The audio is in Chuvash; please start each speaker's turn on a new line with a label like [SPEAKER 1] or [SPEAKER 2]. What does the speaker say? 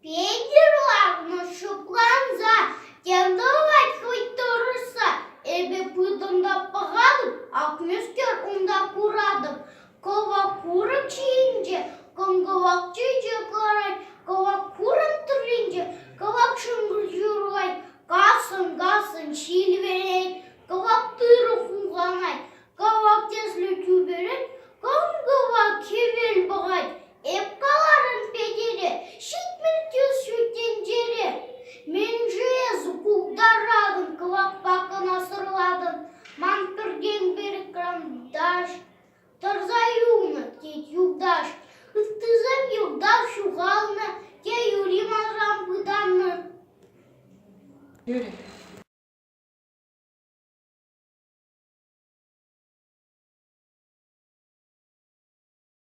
[SPEAKER 1] Петӗр ларнӑ шӑпланса, тем тӑвать хӑй тӑрӑшса. Эпӗ пытӑм та пӑхатӑп, ак мӗскер унта куратӑп. Кӑвак курӑк ҫийӗнче кӑн-кӑвак чечек ларать, кӑвак хурӑн тӑрринче кӑвак шӑнкӑрч юрлать, кассӑн-кассӑн ҫил вӗрет, кӑвак тырӑ хумханать, кӑвак тӗслӗ тӳперен кӑн-кӑвак хӗвел пӑхать. Эп каларӑм Петӗре, 70 тӗс ҫут тӗнчере. Мӗншӗн эсӗ култаратӑн, кӑвакпа кӑна сӑрлатӑн? Ман пӗртен-пӗр кӑранташ тӑрса юлнӑ, тет юлташ. Ыттисем йӑлтах ҫухалнӑ, те юри манран пытаннӑ.
[SPEAKER 2] Юрий.